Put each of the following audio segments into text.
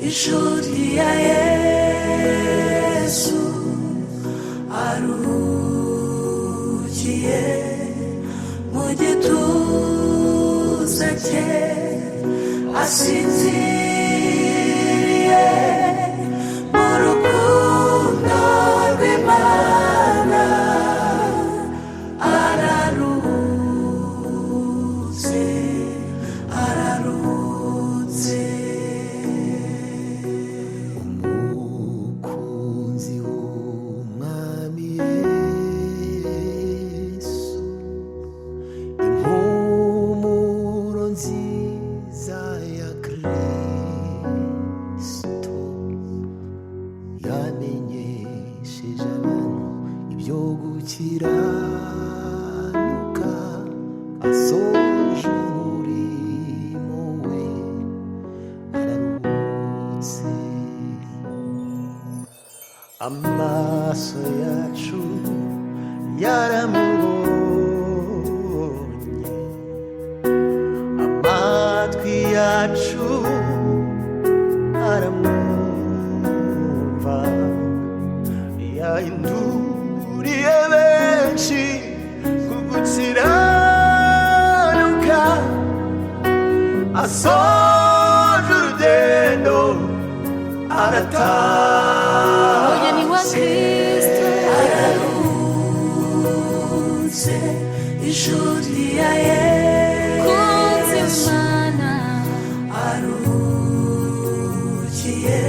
Inshuti ya Yesu aruhukiye mu gituza cye, asinziriye mu rukundo rw'Imana, araruhutse, araruhutse. Umukunzi w'Umwami Yesu, impumuro nziza ya Kristo, yamenyesheje abantu ibyo gukiranuka, asoje umurimo we, araruhutse. Amaso yacu yaramubonye, amatwi yacu aramwumva, yahinduriye benshi ku gukiranuka, asoje urugendo, Umugeni wa aratashye. Kristo. Araruhutse, inshuti ya Kunzi Yesu Imana. aruhukiye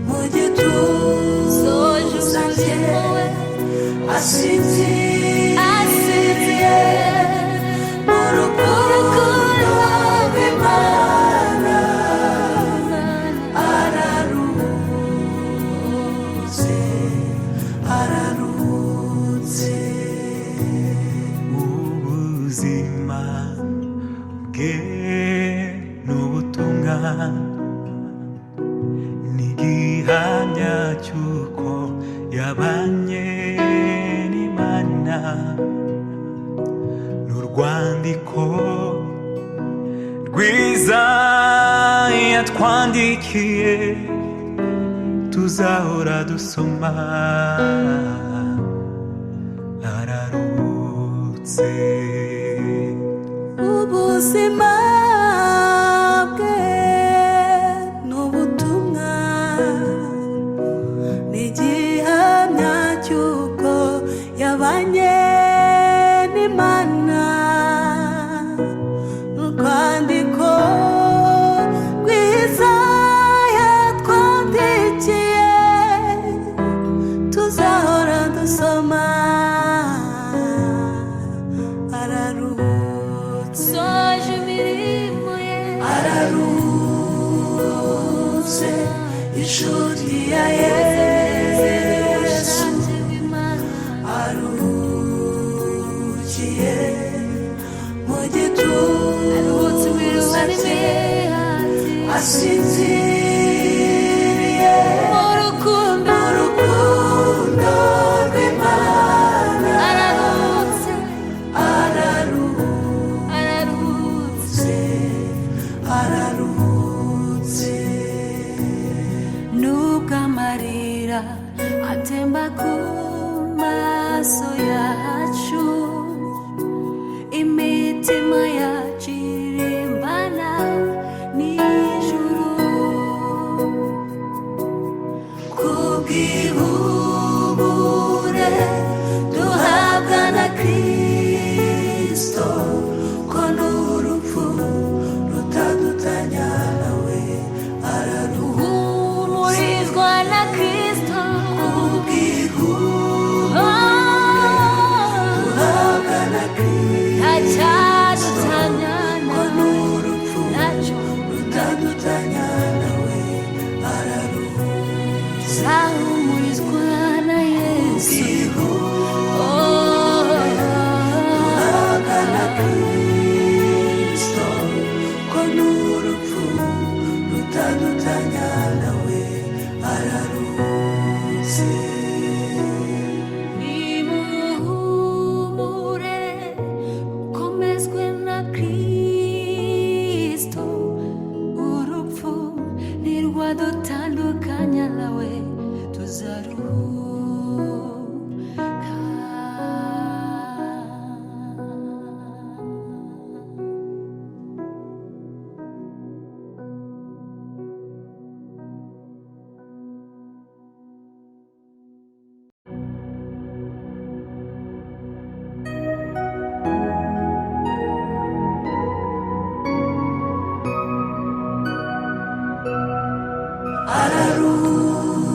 mu gituza Soje cye, umurimo we. Asinziriye Asinziriye mu rukundo rw'Imana, araruhutse, araruhutse. Ubuzima bwe n'ubutumwa ni igihamya cy'uko yabanye n'Imana, n'urwandiko rwiza yatwandikiye tuzahora dusoma, araruhutse. Ubuzima bwe n'ubutumwa ni igihamya cy'uko yabanye n'Imana, urwandiko rwiza yatwandikiye tuzahora dusoma, araruhutse. Soje imirimo ye. Araruhutse, inshuti ya Yesu Ubushake bw'Imana. aruhukiye mu Aruhutse gituza imiruho cye, n'imihati. Asinziriye Mu rukundo. mu rukundo rw'Imana. Araruhutse. Araruhutse. Araruhutse. Araruhutse. Nubwo amarira atemba ku maso yacu, imitima yacu irimbana n'ijuru. Kubw'ihumure duhabwa na Kristo, ko n'urupfu rutadutanya nawe, araruhutse. Humurizwa na Kristo. Kubw'ihumure duhabwa na Kristo, Ntacyadutanya ko n'urupfu nacyo. rutadutanya nawe, araruhutse. Zahumurizwa na Yesu. Oh. Duhabwa na Kristo, ko n'urupfu rutadutanya nawe, araruhutse. Nimuhumure, mukomezwe na Kristo, urupfu. Rwadutandukanya nawe, tuzaruhuka.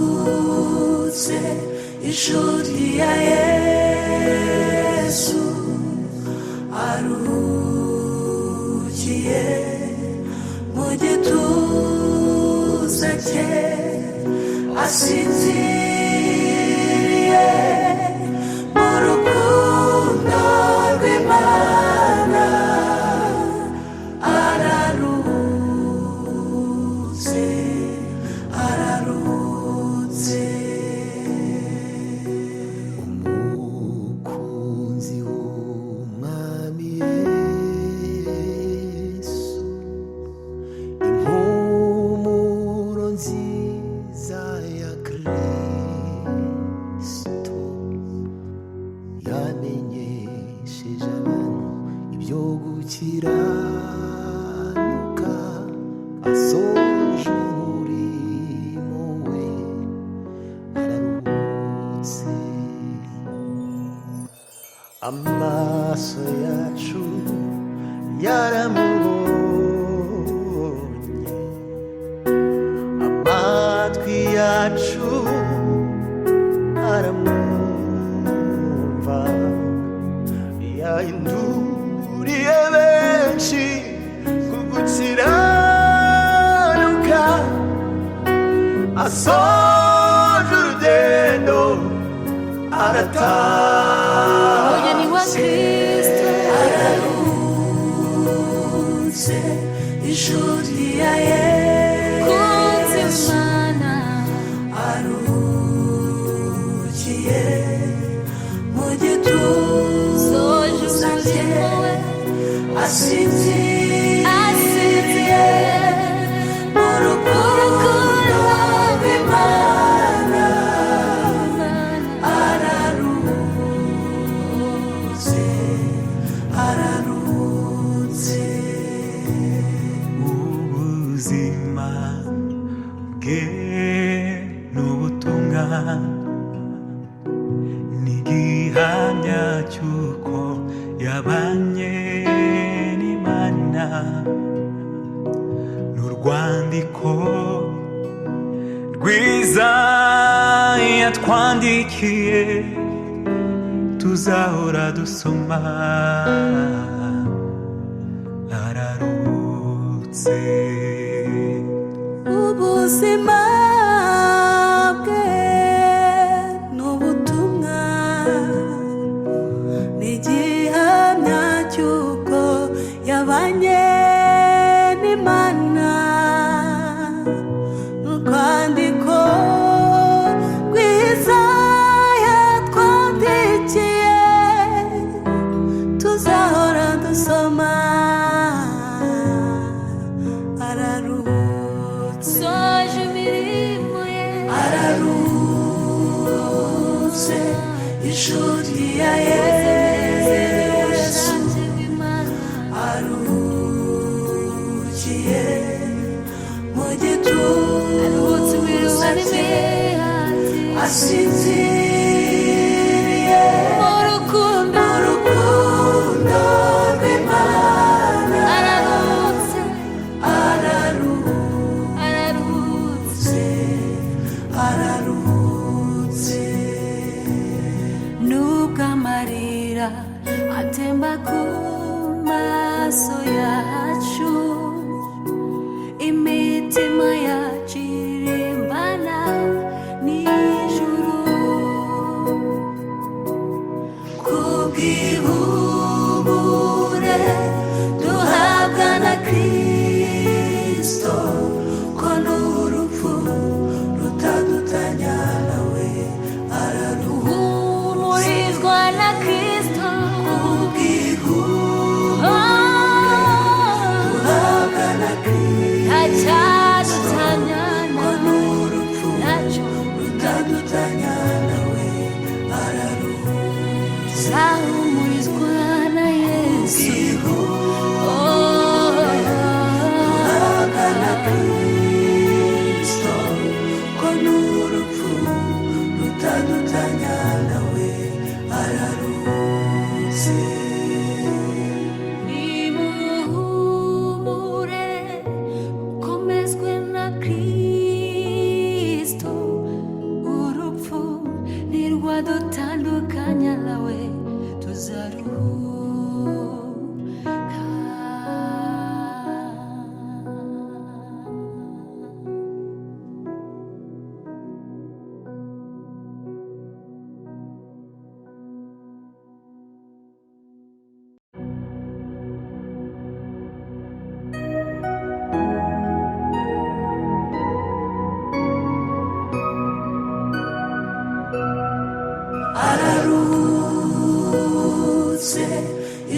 Araruhutse inshuti ya Yesu, aruhukiye mu gituza cye, asinziriye mu rukundo rw'Imana. Araruhutse, araruhutse. Umukunzi w'Umwami Yesu, impumuro nziza ya Kristo, yamenyesheje abantu ibyo gukiranuka, asoje umurimo we, araruhutse. Amaso yacu yaramubonye, amatwi yacu aramwumva, yahinduriye benshi ku gukiranuka, asoje urugendo, Umugeni wa aratashye. Kristo. Araruhutse inshuti ya Kunzi Yesu, Imana. Aruhukiye mu gituza Soje cye, umurimo we. Asinziriye Asinziriye mu rukundo rw'Imana. Araruhutse, araruhutse. Ubuzima bwe n'ubutumwa ni igihamya cy'uko yabanye n'Imana, n'urwandiko rwiza yatwandikiye tuzahora dusoma. Araruhutse. Ubuzima bwe ni ubutumwa, ni igihamya cy'uko yabanye n'Imana, urwandiko rwiza yatwandikiye tuzahora dusoma. Araruhutse. Soje imirimo ye. Araruhutse inshuti ya Yesu, Ubushake bw'Imana. Aruhukiye mu Aruhutse gituza imiruho cye, n'imihati. Asinziriye Mu rukundo. Mu rukundo rw'Imana. Araruhutse. Araruhutse. Araruhutse. Araruhutse. Nubwo amarira atemba ku maso yacu, imitima yacu irimbana n'ijuru.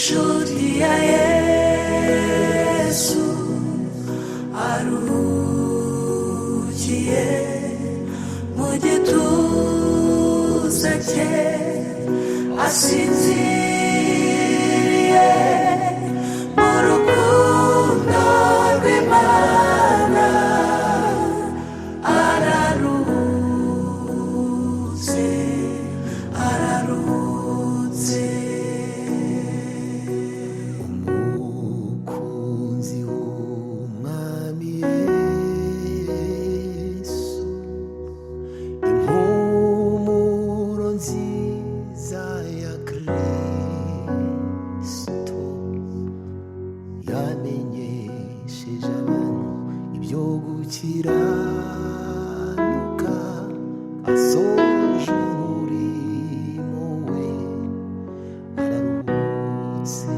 Inshuti ya Yesu aruhukiye mu gituza cye, asinziriye mu rukundo rw'Imana, araruhutse, araruhutse. Umukunzi w'Umwami Yesu, impumuro nziza ya Kristo, yamenyesheje abantu ibyo gukiranuka, asoje umurimo we, araruhutse.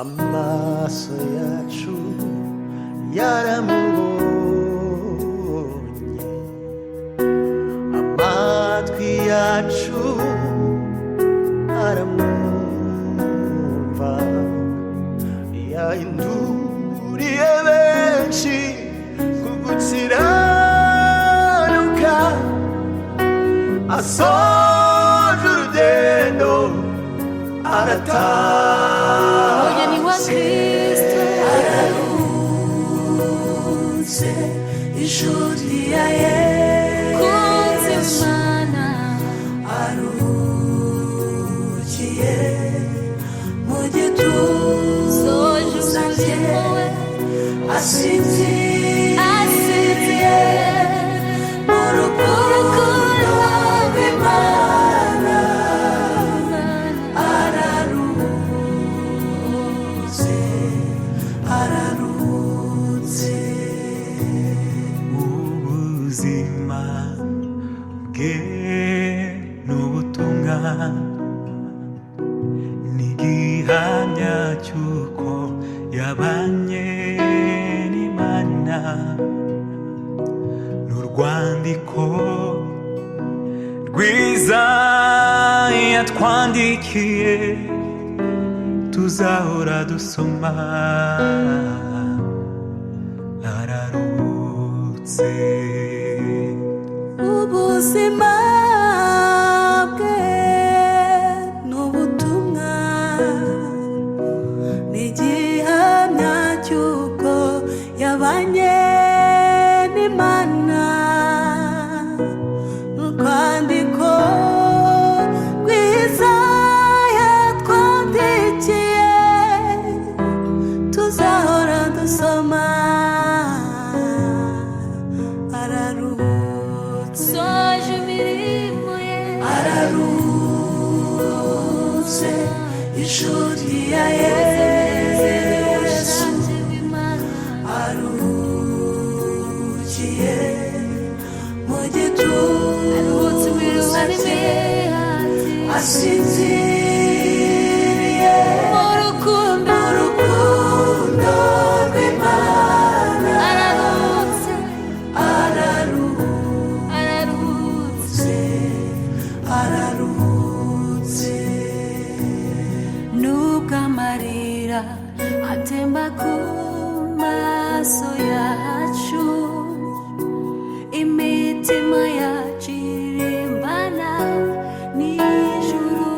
Amaso yacu yaramubonye, amatwi yacu aramwumva, yahinduriye benshi ku gukiranuka, asoje urugendo, Umugeni wa arataha. Kristo. Aruhutse, inshuti ya Kunzi Yesu Imana. aruhukiye mu gituza Soje cye, umurimo we. Asinziriye Asinziriye mu rukundo rw'Imana, araruhutse, araruhutse. Ubuzima bwe n'ubutumwa ni igihamya cy'uko yabanye n'Imana, n'urwandiko rwiza yatwandikiye tuzahora dusoma, araruhutse. Ubuzima bwe n'ubutumwa ni igihamya cy'uko yabanye n'Imana, urwandiko rwiza yatwandikiye tuzahora dusoma, araruhutse. Soje imirimo ye. Araruhutse, inshuti ya Yesu Ubushake bw'Imana. aruhukiye mu Aruhutse gituza imiruho cye, n'imihati. Asinziriye Mu rukundo. mu rukundo rw'Imana, Araruhutse. Araruhutse, Araruhutse. araruhutse. Nubwo amarira atemba ku maso yacu, imitima yacu irimbana n'ijuru.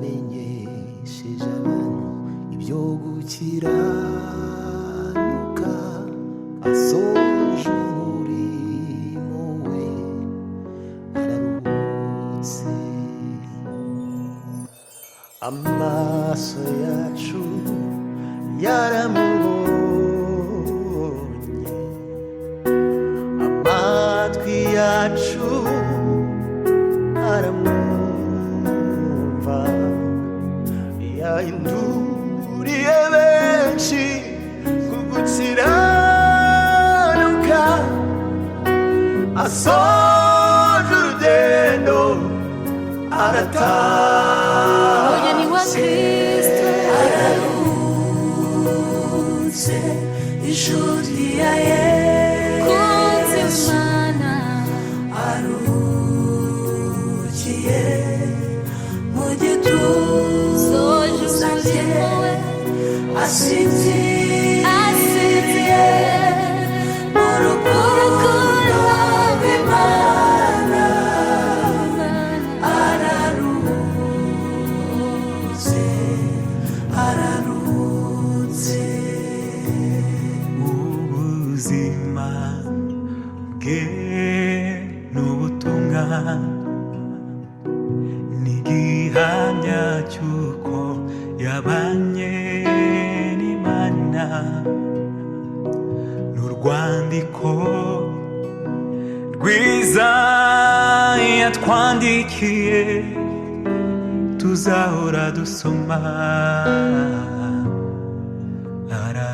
Yamenyesheje abantu ibyo gukiranuka, asoje umurimo we, araruhutse. Amaso yacu yaramubonye, amatwi yacu aramwumva. Yahinduriye benshi ku gukiranuka, asoje urugendo, Umugeni wa aratashye. Kristo. Araruhutse, inshuti ya Kunze Yesu. Imana. Aruhukiye mu gituza Soje cye, umurimo we. asinziriye Asinziriye mu rukundo rw'Imana. Araruhutse, araruhutse. Ubuzima bwe n'ubutumwa ni igihamya cy'uko yabanye n'Imana, n'urwandiko rwiza yatwandikiye tuzahora dusoma.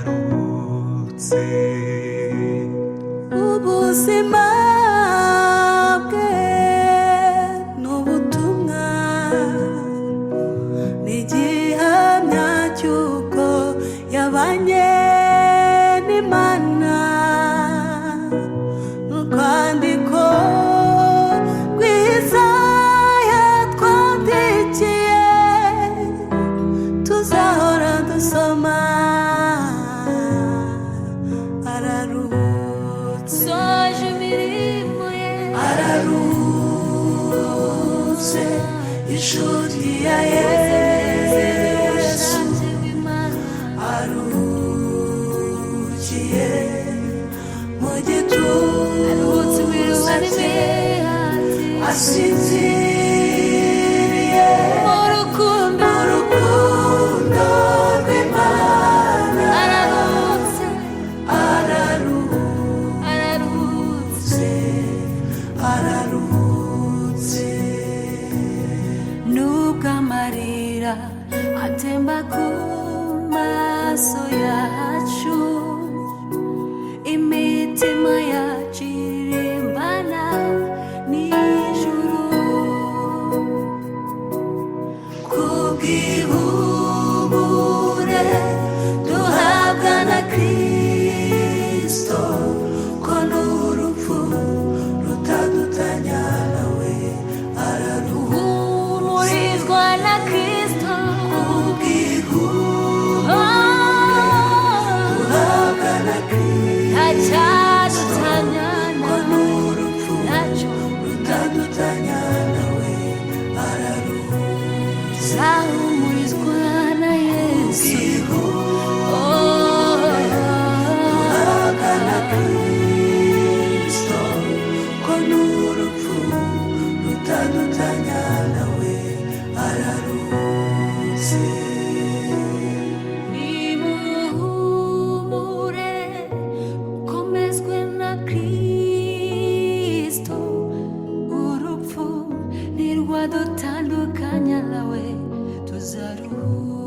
Araruhutse. Ubuzima bwe n'ubutumwa ni igihamya cy'uko yabanye n'Imana, urwandiko rwiza yatwandikiye tuzahora dusoma. Araruhutse. Soje imirimo ye. Araruhutse, inshuti ya Yesu. Ubushake bw'Imana. Aruhukiye mu Aruhutse gituza imiruho cye, n'imihati. asinziriye Mu rukundo. mu rukundo rw'Imana. Araruhutse. Araruhutse. Araruhutse. Araruhutse. Nubwo amarira atemba ku maso yacu, imitima yacu irimbana n'ijuru. Kubw'ihumure duhabwa na Kristo, ko n'urupfu rutadutanya nawe. Araruhutse. Humurizwa na Kristo. Kubw'ihumure Oh, duhabwa na Kristo, ntacyadutanya ko nawe. n'urupfu Ntacyo. rutadutanya nawe. Araruhutse. Nzahumurizwa na Yesu. Oh, Duhabwa na Kristo, ko n'urupfu rutadutanya nawe. Araruhutse. Nimuhumure, mukomezwe na Kristo. Urupfu ntirwadutandukanya nawe, tuzaruhuka.